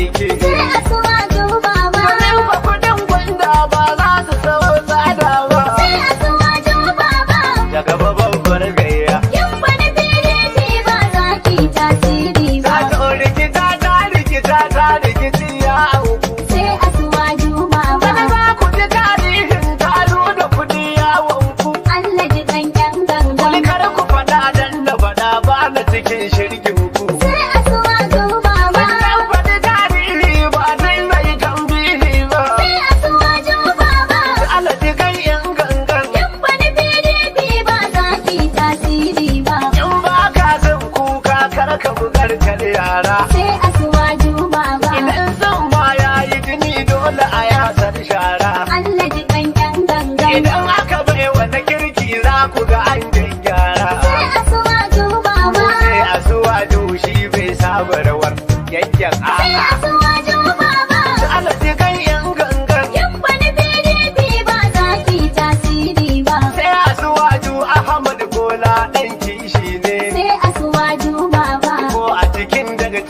aiki. Sai Asuwaju Baba. Domin ba kudin gwanda ba za su sau tsada ba. Sai Asuwaju Baba. Daga babbar gayya. Yan wani PDP ba za ki tasiri ba. Ta rikita ta rikita ta rikici ya auku. Sai Asuwaju Baba. Wani za ku ji tarihin taro da kudi yawon ku. Allah ji kan yan gangan. Wani kar ku faɗa dan da faɗa ba na cikin shirgin ku. Sai Asuwaju Baba. Zan faɗi tarihi ba zai mai tambihi ba. Sai Asuwaju Baba. Alaji kan yan gangan. Yan wani PDP ba za ki tasiri ba. In ba ka son kuka kar ka bugar kar yara. Sai Asuwaju Baba. Idan son ma ya yi jini dole a yasar shara. Allah ji kan yan gangan. Idan aka bai wani kirki za ku ga an gyara. Sai Asuwaju Baba. Sai Asuwaju shi bai saba rawar yankin Sai a'a. Asuwaju Baba. Alaji kan yan gangan. Yan wani PDP ba za ki tasiri ba. Sai Asuwaju Ahmad Bola ɗan kishi ne. Sai Asuwaju Baba. Ko a cikin daga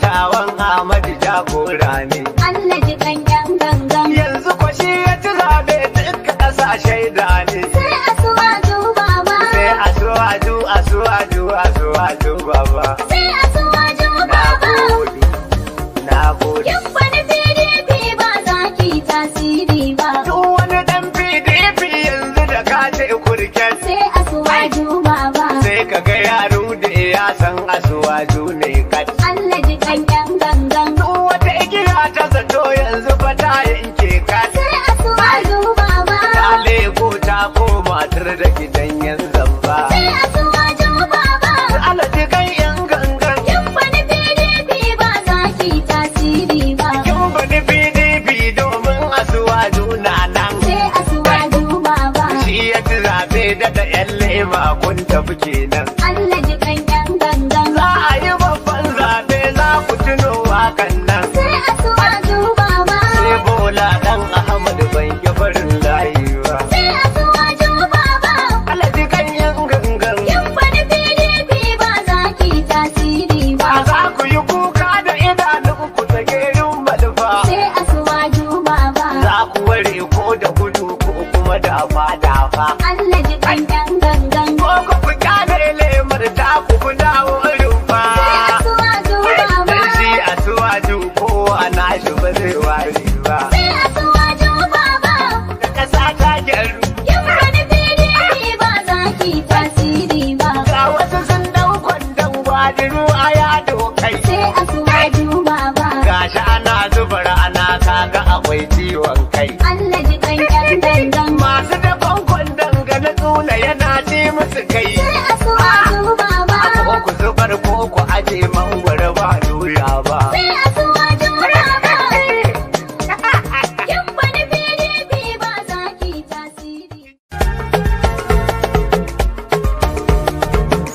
Ahmad jagora ne. Allah ji kan yan gangan. Yanzu kwa shi ya ci zaɓe duka ƙasa shaida ne. Sai Asuwaju Baba. Sai Asuwaju, Asuwaju, Asuwaju Baba. Sai Asuwaju Na Baba. gode, na gode. Yan wani PDP ba za ki tasiri ba. Duk wani ɗan PDP yanzu da ka ce kurken. Sai Asuwaju Baba. Sai ka ga yaro da ya san Asuwaju ne kat. Allah ji kan yan gangan. Duk wata igiya ta zato yanzu fa ta yanke kat. Sai Asuwaju Baba. Ta leko ta koma tur da gidan yan zamba. Sai Asuwaju Baba. Alaji kan yan gangan. Yan wani PDP ba za ki tasiri ba. Kin faɗi PDP domin Asuwaju na nan. Sai Asuwaju Baba. Shi ya ci zaɓe daga ‘yan lema kun tafi kenan. Allah ji kan yan gangan. Za a yi babban zaɓe za ku tuno wakan nan. Sai Asuwaju Baba. Sai Bola ɗan Ahmad ban yi farin layi ba. Sai Asuwaju Baba. Alaji kan yan gangan. Yan wani PDP ba za ki tasiri ba. Ba za ku yi kuka da idanunku ta gerin malfa. Sai Asuwaju Baba. Za ku ware ko da gudu ko kuma dafa dafa. Allah ji kan yan gangan. Ko ku kyale lemar ta ku ku dawo rumfa. Sai Asuwaju Baba. Dan shi Asuwaju kowa na shi ba zai ware ba. Sai Asuwaju Baba. Da ƙasa ta gyaru. Yan wani PDP ba za ki tasiri ba. Ga wasu sun dau kwandon gwadiru a yado kai. Sai Asuwaju Baba. Gashi ana zuba rana kaga akwai ciwon kai. Allah ji kan yan gangan. Masu dakon kwandon ga na tsula yana ci musu kai. Sai Asuwaju Baba. Ko ku zubar ko ku aje mangwaro ba doya ba. Sai Asuwaju Baba. Yan wani PDP ba za ki tasiri.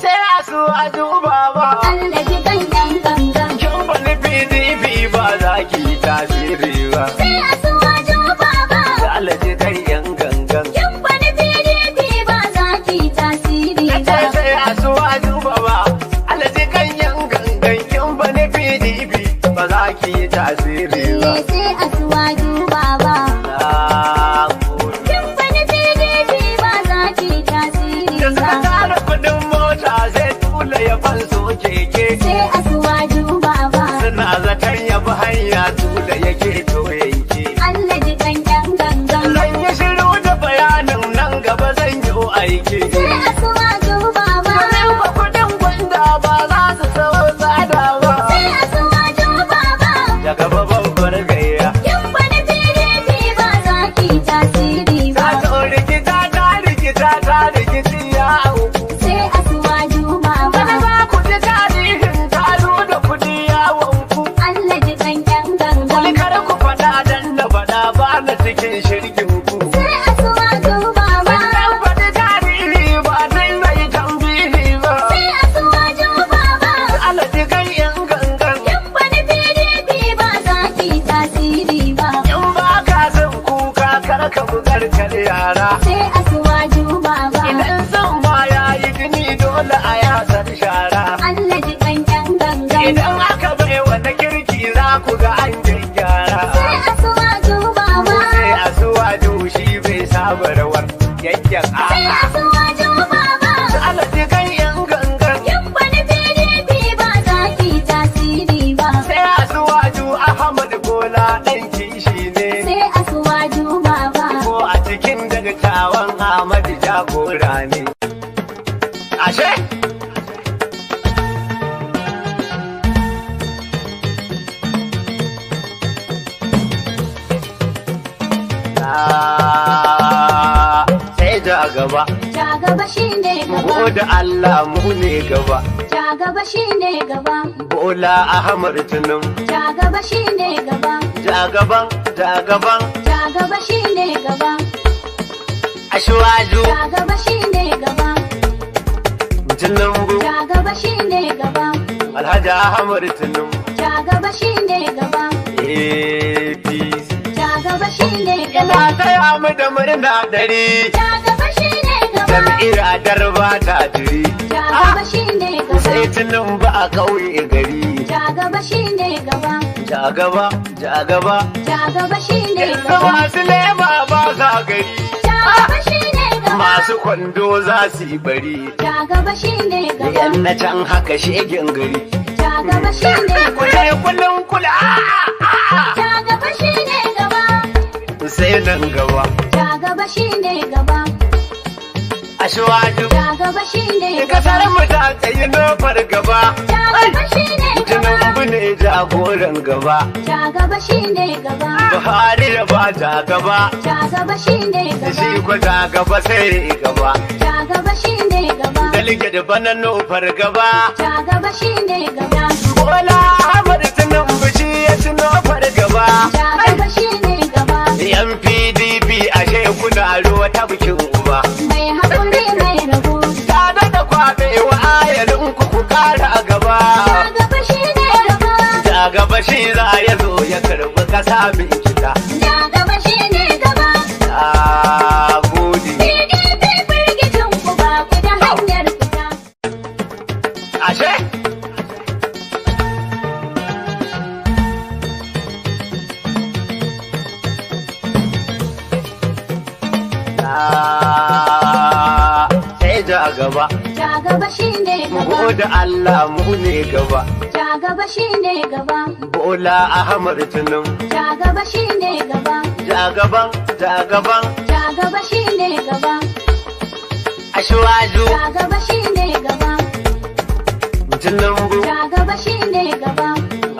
Sai Asuwaju Baba. Allah ji kan yan gangan. Kin bani PDP ba za ki yi tasiri ba. Sai Asuwaju Baba. Alaji kai yan gangan. Yan wani PDP ba za ki tasiri ba. Sai Asuwaju Baba. Alaji kai yan gangan. Kin bani PDP ba za ki yi tasiri ba. Sai Asuwaju Baba. Na gode. Yan wani PDP ba za ki tasiri Da suka ba. tara kudin mota sai tula ya fanso keke. Sai Asuwaju Baba. Suna zaton ya bi hanya tula yake to yanke. Allah ji kan yan gangan. Zan yi shiru da bayanin nan gaba zan yi aiki. Sai Asuwaju Baba. Domin ba kudin gwanda ba za su sau tsada ba. Sai Asuwaju Baba. Daga babbar gayya. gaba. Ja gaba shine gaba. Gode Allah mu ne gaba. Ja gaba shine gaba. Bola Ahmad Tinubu. Ja gaba shine gaba. Ja gaban, ja gaban. Ja gaba shine gaba. Ashwaju. Ja gaba shine gaba. Tinubu. Ja gaba shine gaba. Alhaji Ahmad Tinubu. Ja gaba shine gaba. APC. Ja gaba shine gaba. Ina taya mu da murna dare. Ja gaba shine gaba. Jam'iyyar adarba ta jiri. Ja gaba shine gaba. Sai Tinubu a ƙauye gari. Ja gaba shine gaba. Ja gaba, ja gaba. Ja gaba shine Yanzu gaba. masu lema ba sa gari. Ja gaba shine gaba. Masu kwando za su yi bari. Ja gaba shine gaba. Yan na can haka shegen gari. Ja gaba shine gaba. Kule kullum kula. Ja gaba shine gaba. Sai nan gaba. Ja gaba shine gaba. Ashwaju. Ja gaba shine gaba. Kasar mu ta tsayi nofar gaba. Ja gaba shine gaba. Tinubu ne jagoran gaba. Ja gaba shine gaba. Buhari da ba ta gaba. Ja gaba shine Shi gaba. ko ta gaba sai gaba. Ja gaba shine gaba. Dalike da bana nofar gaba. Ja gaba shine gaba. Bola Ahmad Tinubu shi ya ci nofar gaba. Ja gaba shine gaba. Yan PDP ashe kuna ruwa ta bikin uba. Mai haƙuri mai rabo. Ta daɗa kwaɓewa ayalin ku ku ƙara a gaba. Ja gaba shine gaba. Da gaba shi za ya zo ya karɓi ƙasa min kita. Ja gaba shine gaba. Na gode. PDP firgicin ku ba ku da hanyar fita. Ashe? Sai ja gaba. Ja gaba shine Mu gaba. gode Allah mu ne gaba. Ja gaba shine gaba. Bola Ahmad Tinubu. Ja gaba shine gaba. Ja gaban, ja gaban. Ja gaba shine gaba. Ashwaju. Ja gaba shine gaba. Tinubu. Ja gaba shine gaba.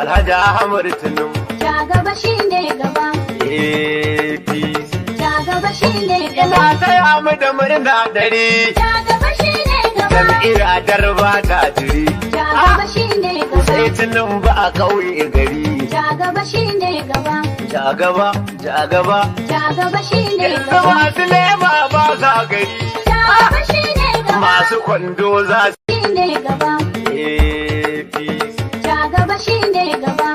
Alhaji Ahmad Tinubu. Ja gaba shine gaba. APC. Ja gaba shine gaba. Ina taya mu da murna dare. Ja gaba shine gaba. Jam'iyyar adarba ta jiri. Ja gaba shine gaba. Sai Tinubu a ƙauye gari. Ja gaba shine gaba. Ja gaba, ja gaba. Ja gaba shine Yanzu gaba. masu lema ba sa gari. Ja gaba shine gaba. Masu kwando za su Shine gaba. APC. Ja gaba shine gaba.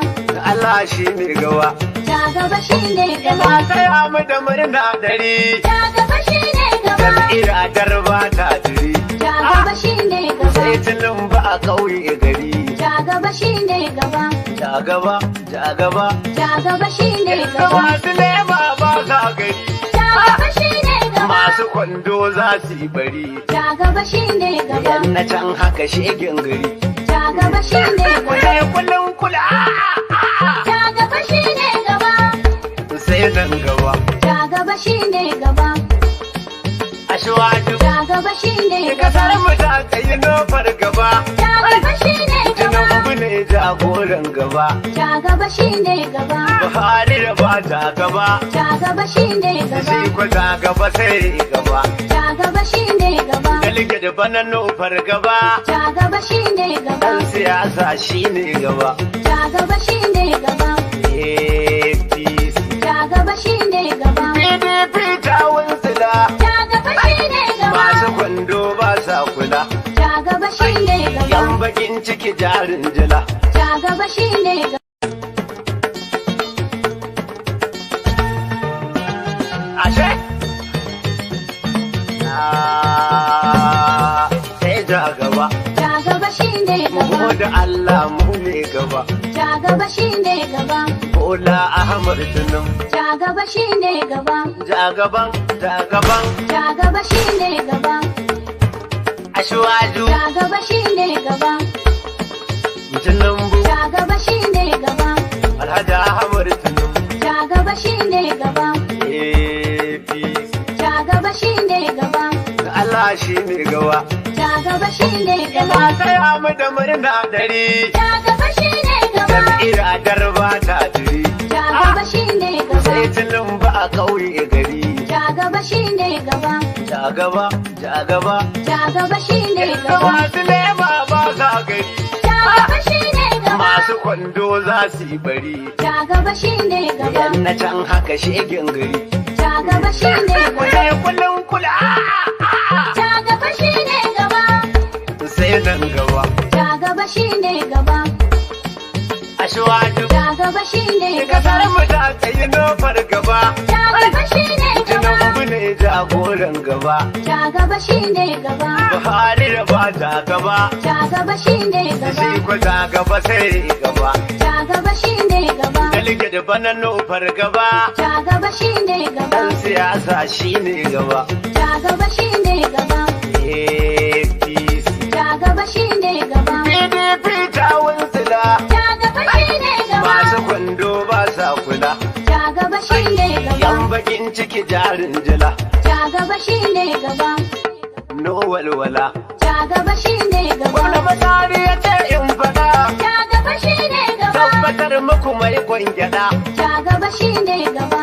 Allah shi ne gaba. Ja gaba shine gaba. Ina taya mu da murna dare. Ja gaba shine gaba. Jam'iyyar adarba ta jiri. Ja gaba shine gaba. Sai Tinubu a ƙauye gari. Ja gaba shine gaba. Ja gaba, ja gaba. Ja gaba shine Yanzu gaba. masu lema ba sa gari. Ja gaba shine gaba. Masu kwando za su yi bari. Ja gaba shine gaba. Yan na can haka shegen gari. Ja gaba shine gaba. Kule kullum kula. Ja gaba shine gaba. Sai nan gaba. Ja gaba shine gaba. Ashwaju. Ja gaba shine gaba. Kasar mu ta tsayi nofar gaba. Ja gaba shine gaba. Tinubu ne jagoran gaba. Ja gaba shine gaba. Buhari da ba ta gaba. Ja gaba shine gaba. Shi ko ta gaba sai gaba. Ja gaba shine gaba. Dalike da bana nofar gaba. Ja gaba shine gaba. Dan siyasa shine gaba. Ja gaba shine gaba. APC. Ja gaba shine gaba. PDP ta wuntsila. Ja gaba shine gaba. Masu kwando ba sa kula. Ja gaba shine gaba. Yan bakin ciki jarin jila. Ja gaba shine gaba. Ashe? Sai ja gaba. Ja gaba shine Mu gaba. gode Allah mu ne gaba. Ja gaba shine gaba. Bola Ahmad Tinubu. Ja gaba shine gaba. Ja gaban, ja gaban. Ja gaba shine gaba. Ashwaju. Ja gaba shine gaba. Tinubu. Ja gaba shine gaba. Alhaji Ahmad Tinubu. Ja gaba shine gaba. APC. Ja gaba shine gaba. Allah shi ne gaba. Ja gaba shine gaba. Ina taya mu da murna dare. Ja gaba shine gaba. Jam'iyyar adarba ta jiri. Ja gaba shine gaba. Sai Tinubu a ƙauye gari. Ja gaba shine gaba. Ja gaba, ja gaba. Ja gaba shine gaba. Masu lema ba sa gari. Ja gaba shine gaba. Masu kwando za su yi bari. Ja gaba shine gaba. Yan na can haka shegen gari. Ja gaba shine gaba. Kule kulun kula. Ja gaba shine gaba. Sai nan gaba. Ja gaba shine gaba. Ashwaju. Ja gaba shine gaba. Kasar mu ta tsayi nofar gaba. Ja gaba shine gaba. Tinubu ne jagoran gaba. Ja gaba shine gaba. Buhari da ba ta gaba. Ja gaba shine gaba. Shi ko ta gaba sai gaba. Ja gaba shine gaba. Dalike da bana nofar gaba. Ja gaba shine gaba. Dan siyasa shine gaba. Ja gaba shine gaba. APC. Ja gaba shine gaba. PDP ta wuntsila. Ja gaba shine gaba. Masu kwando ba sa kula. Ja gaba shine gaba. Yan bakin ciki jarin jila. Ja gaba shine gaba. No walwala. Ja gaba shine gaba. Gwamna Masari ya ce in faɗa. Ja gaba shine gaba. Tabbatar muku mai kwangyada. Ja gaba shine gaba.